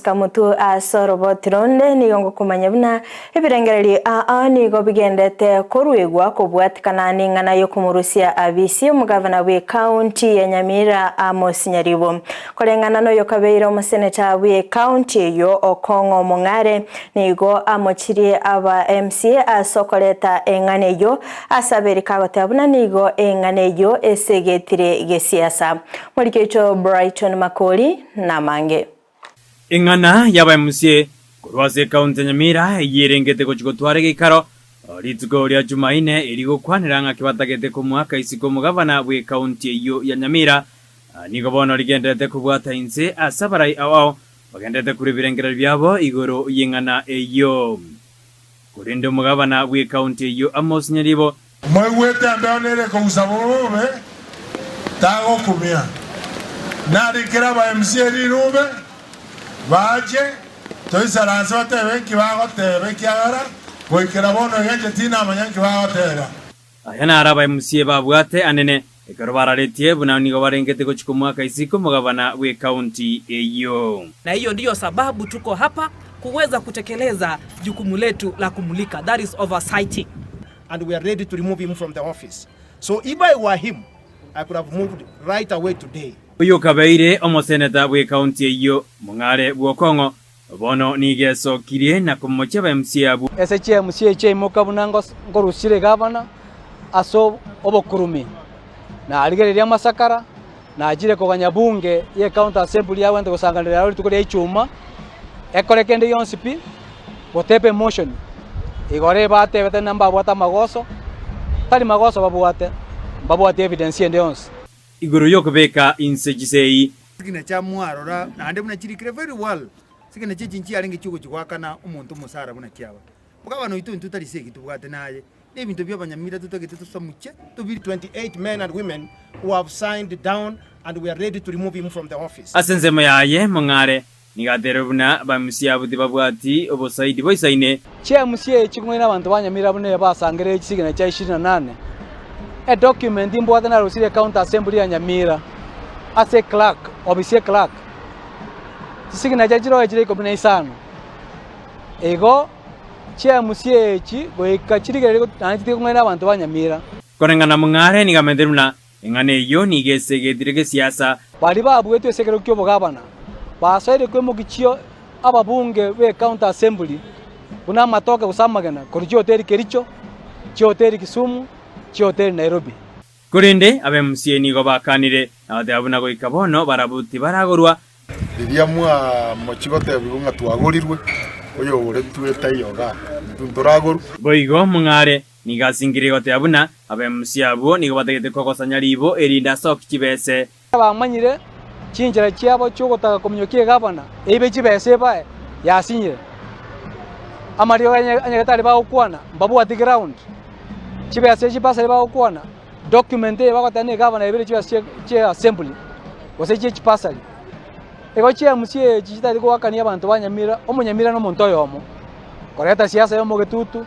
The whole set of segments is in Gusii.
Oscar Mutua ase oroboti ronde nigo ngokomanya buna ebirengererio aa nigo bigendete koruegwa kobwatikana neng'ana yokomorusia abisi omogavana bwe county ya Nyamira Amos Nyaribo. Koreng'ana noyokabeire omoseneta bwe county eyio Okong'o Mong'are nigo amochirie aba MCA ase okoreta eng'ana eyio ase abere kagoteba buna nigo eng'ana eyio esegetire gesiasa. Moriki oito Brighton Makori namange. Eng'ana y'aba MCA korwa ase ekaunti ya Nyamira eyio erengete gochia gotwara egeikaro rituko ria Jumaine eri gokwanera ng'aki batagete komoaka isiko omogavana bw'ekaunti eyio ya Nyamira nigo bono rigendererete kobwata inse ase abarai ao ao bagendererete korwa ebirengererio biabo igoro y'eng'ana eyio. Korende omogavana bw'ekaunti eyio Amos Nyaribo Moigwete embeo nere ekogusa bobe, tagokumia. Narikere aba MCA rirube, bache, toisaranse batebe nki bagoteba, ekiagera goikera bono iga inche tinamanya nki bagoteba. Aya naro aba MCA babwate anene ekero bararetie buna nigo barengete gochia komoaka isiko omogabana bw'ekaunti eyio. Na hiyo ndiyo sababu tuko hapa kuweza kutekeleza jukumu letu la kumulika, that is oversighting. And we are ready to remove him from the office. So if I were him, I could have moved right away today. Oyokabeire omoseneta bw'ekaunti eyio, Mong'are bw'Okong'o, bono nigo esokirie na komochia aba MCA abwo. Ase chiMCA echi aimoka buna nkorusire gavana ase obokurumi, narigereria amasakara, nachire koganya bunge ye county assembly yagwenerete gosanganera aro rituko ria ichuma, ekore kende gionsi pi, gotepa emotion, igoro ebatebete ng'a mbabwate amagoso, tari magoso babwate, mbabwati evidence ende yonsi. Igoro y'okobeka inse chisegi. Sigina chia mwarora naende buna chirikire very well, sigina chia echi nchiarenge chiogochia goakana omonto omosara buna kiaba. Omogabana oito intwe tari segi tobwate naye, na ebinto bia abanyamira totagete tosamuche tobiri. 28 men and women who have signed down and we are ready to remove him from the office. Ase ensemo yaye mong'are, nigo aterwe buna bamusia abwo tibabwati obosaidi boisaine. Chiamusia echi kong'aina abanto ba Nyamira buna ebasangererie chisigina chia ishirini na nane. Edocument mbwate narusirie ecounty assembly ya Nyamira ase clerk, ofisi ya clerk. Chisigina chia chiroe chire ikomi na isano. Igo chiamusia echi goika chirigererie naende chitige kong'aina abanto ba Nyamira. Koreng'ana mong'are nigo amentere buna eng'ana eyio nigo esegetire gesiasa. Baria babuetwe ase ekerogo ki'obogabana basoire koimokia chio ababunge be county assembly buna amatoke gose amagena korwa chihoteli Kericho, chihoteli Kisumu, chihoteli Nairobi. Korende ab'MCA nigo bakanire na bateba buna goika bono barabwo tibaragorwa. Riria mwamochia gotebigwa ng'a twagorirwe, oyogoretwe taiyo igaa, intwe ntoragorwe. Boigo mong'are nigo asingirie goteba buna ab'MCA abwo nigo batagete kogosanya riibo erinde asokie chibese. Bamanyire chinchera chiabo chi'ogotaka kominyokia egavana, eibe chibesa ebae yasinyire. Amariogo a nyagetari bagokwana mbabwati ground, chibesa echi chibasari bagokwana, document eye bagoteba na egavana yaibire chibesa chia assembly gose chie chibasari. Igo chia MCA echi chitari goakania abanto ba Nyamira, omonyamira na omonto oyomo, koreta siasa ya omogetutu,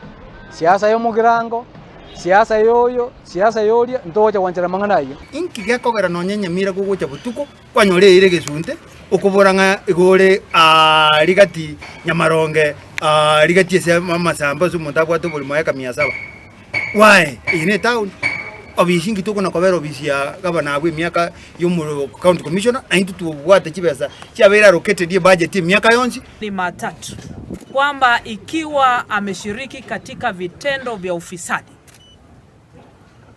siasa ya omogirango, siasa ya oyo. Siasa y'oria ntogocha gwanchera amang'ana ayio. Inki gekogera nonya enyamira gogocha botuko kwanyora eira egesunte, okobora ng'a igo ore aa rigati nyamaronge aa rigati ase amasamba ase omonto abwate oborimo eka mia saba? Why? Eye ne etown, obisi inki tokona kobera obisi ya gavana abwo emiaka ya omo county commissioner, na intwe tobwate chibesa chiabeire allocated ebudget emiaka yonsi. Ni matatu kwamba ikiwa ameshiriki katika vitendo vya ufisadi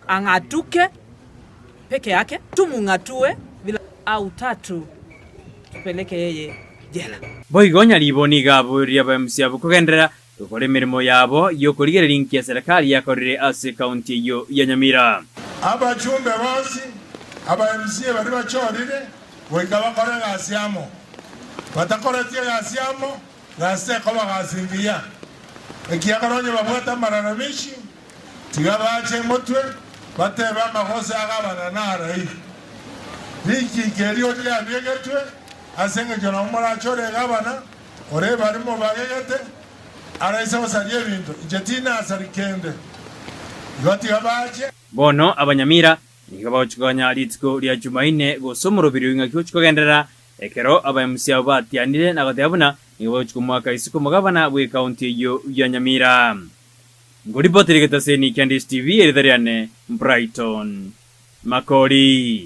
ang'atuke peke yake, tumung'atue bila au tatu tupeleke yeye jela. Boigo Nyaribo nigo aboria abaemusi abwo kogenderera gokora emeremo yabo y'okorigereria inki eserekari yakorire ase ekaunti eyio ya Nyamira. Abachumbe bonsi, aba MCA baria bachorire, goika bakore egasi amo. Batakoreti egasi amo, gasi tekoba gasi engiya, ekiagera onye babwate amararamishi, Tiga bache motwe, batebe amagoso a gavana narai. Richiiko erio riabegetwe ase engencho nabo morachore egavana ore baria mobagegete, araise gosaria ebinto, inche tinasari kende. Igo tiga bache. Bono abanyamira nigo bagochia koganya rituko ria Jumaine gose omorobiri oing'aki gochia kogenderera. Ekero aba-MC abo batianire na goteba buna nigo bagochia komoaka isiko omogabana bw'ekaunti eyio ya Nyamira. Ngoripotera egetaseni kia Ndish TV, erieta riane Brighton Makori.